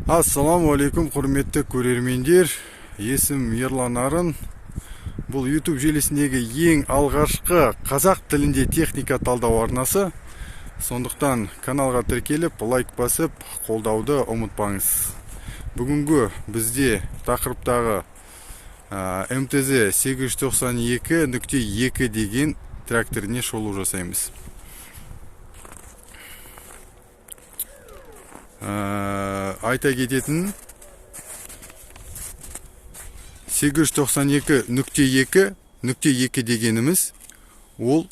Ассалаумағалейкум, құрметті көрермендер. Есімім Ерлан Арын. Бұл YouTube желісіндегі ең алғашқы қазақ тілінде техника талдау арнасы. Сондықтан каналға тіркеліп, лайк басып, қолдауды ұмытпаңыз. Бүгінгі бізде тақырыптағы МТЗ 892.2 деген тракторіне шолу жасаймыз. Айта кететін 892.2.2 дегеніміз ол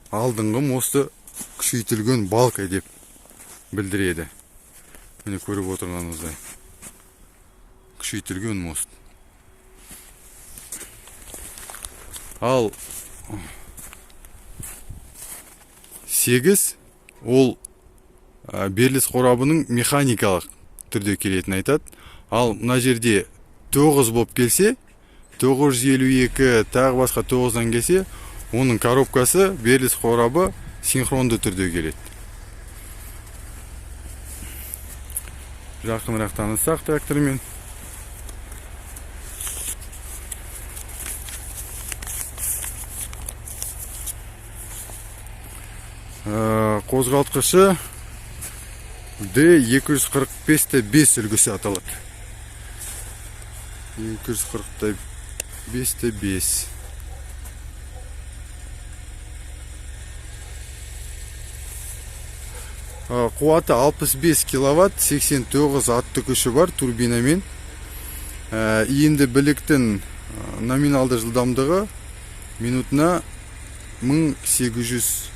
алдыңғы мосты күшейтілген балка деп білдіреді. Міне көріп отырғаныңыздай күшейтілген мост. Ал 8 ол беріліс қорабының механикалық түрде келетінін айтады. Ал мына жерде 9 болып келсе, 952 тағы басқа 9-дан келсе, оның коробкасы беріліс қорабы синхронды түрде келеді. Жақынырақ таныссақ трактормен. Қозғалтқышы D245-5 үлгісі аталады. 245-5. Қуаты 65 киловатт, 89 атты күші бар турбинамен. Иінді біліктің номиналды жылдамдығы минутына 1800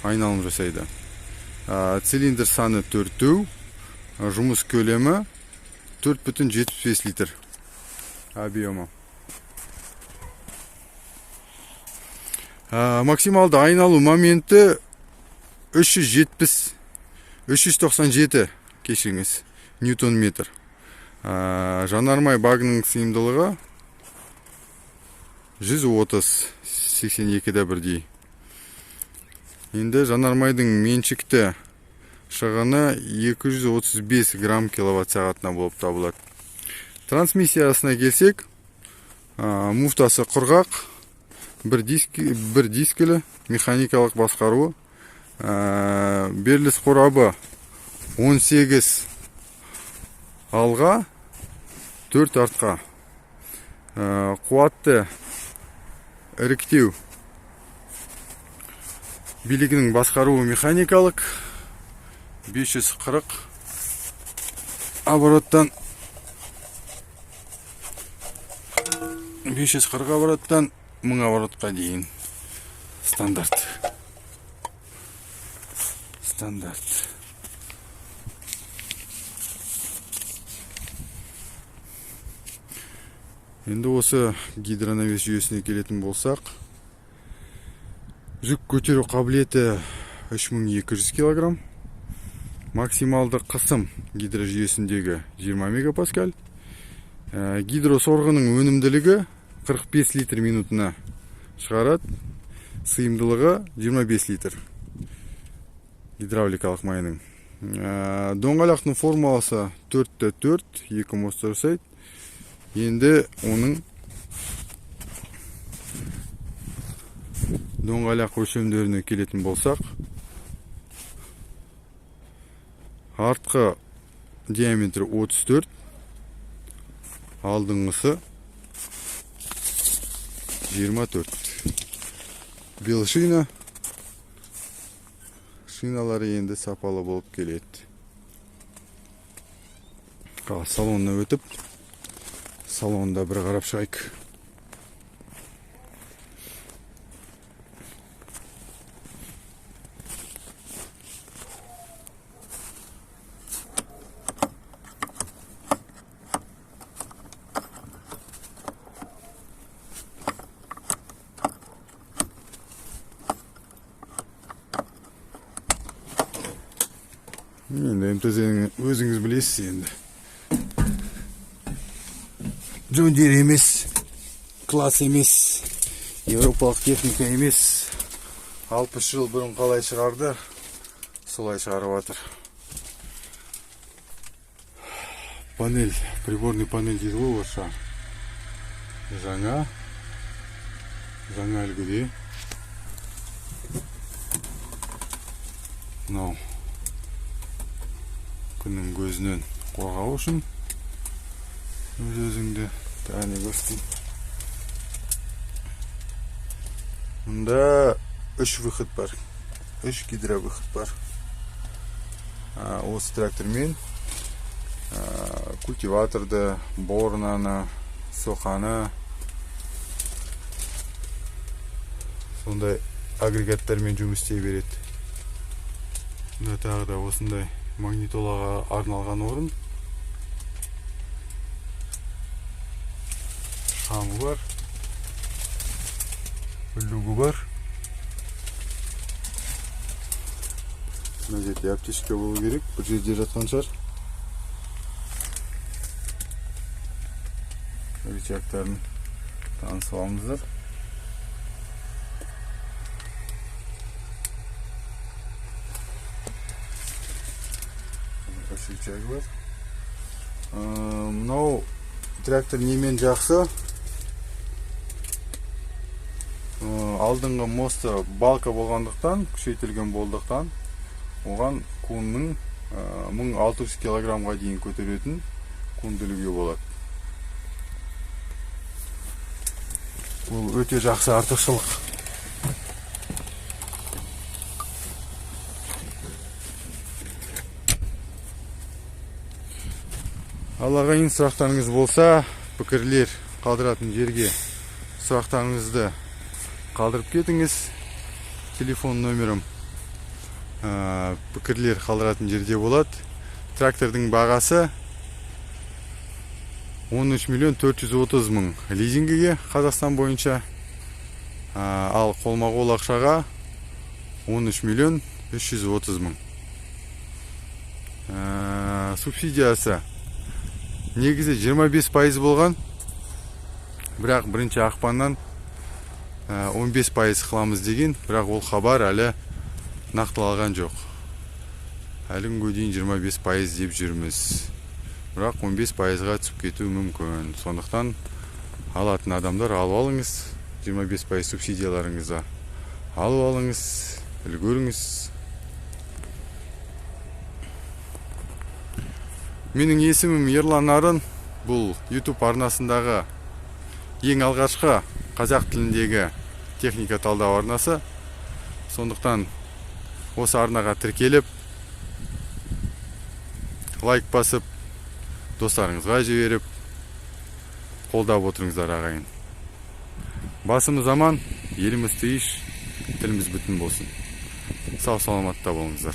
айналым жасайды. Цилиндр саны 4, жұмыс көлемі 4,75 литр объемы. Максималды айналу моменті 370, 397, кешіріңіз, ньютон метр. Жанармай багының сыйымдылығы 130, 82-де бірдей. Енді жанармайдың меншікті шығыны 235 грамм киловатт сағатына болып табылады. Трансмиссиясына келсек, муфтасы құрғақ, бір дискілі, механикалық басқаруы. Беріліс қорабы 18 алға, 4 артқа. Қуатты іріктеу билігінің басқаруы механикалық 540 обороттан 540 обороттан 1000 оборотқа дейін стандарт. Стандарт. Енді осы гидронавес жүйесіне келетін болсақ, жүк көтеру қабілеті 3200 килограмм. Максималды қысым гидрожүйесіндегі 20 мегапаскаль. Гидросорғының өнімділігі 45 литр минутына шығарады. Сыйымдылығы 25 литр гидравликалық майының. Доңғалақтың формуласы 4-4, 2 мост жасайды. Енді оның доңғалақ өлшемдеріне келетін болсақ, артқы диаметрі 34, алдыңғысы 24. Белшина шиналары енді сапалы болып келеді. Салонына өтіп, салонда бір қарап шығайық. Енді МТЗ-ні өзіңіз білесіз енді. John Deere емес, класс емес, еуропалық техника емес. 60 жыл бұрын қалай шығарды, солай шығарып жатыр. Панель, приборный панель дейді ғой орысша. Жаңа үлгіде. Мынау күннің көзінен қорғау үшін өз-өзіңді тағы не көрсетейін. Мұнда 3 выход бар. 3 гидровыход бар. Осы трактормен культиваторды, борнаны, соқаны, сондай агрегаттармен жұмыс істей береді. Мында тағы да осындай магнитолаға арналған орын. Шамы бар, люгі бар. Мына жерде аптечка болу керек, бір жерде жатқан шығар. Рычагтарын танысып алыңыздар. Рычагі бар. Мынау трактор немен жақсы? Алдыңғы мосты балка болғандықтан, күшейтілген болдықтан, оған кунның 1600 килограммға дейін көтеретін кунды ілуге болады. Бұл өте жақсы артықшылық. Ал ағайын, сұрақтарыңыз болса, пікірлер қалдыратын жерге сұрақтарыңызды қалдырып кетіңіз. Телефон нөмірім пікірлер қалдыратын жерде болады. Трактордың бағасы 13 430 мың лизингіге Қазақстан бойынша, ал қолма-қол ақшаға 13 330 мың. Субсидиясы негізі 25% болған, бірақ 1 ақпаннан 15% қыламыз деген, бірақ ол хабар әлі нақтыланған жоқ. Әлі күнге дейін 25% деп жүрміз. Бірақ 15%-ға түсіп кетуі мүмкін. Сондықтан алатын адамдар алып алыңыз, 25% субсидияларыңызды алып алыңыз, үлгеріңіз. Менің есімім Ерлан Нарын. Бұл YouTube арнасындағы ең алғашқы қазақ тіліндегі техника талдау арнасы. Сондықтан осы арнаға тіркеліп, лайк басып, достарыңызға жіберіп, қолдап отырыңыздар ағайын. Басымыз аман, еліміз тыныш, тіліміз бүтін болсын. Сау саламатта болыңыздар.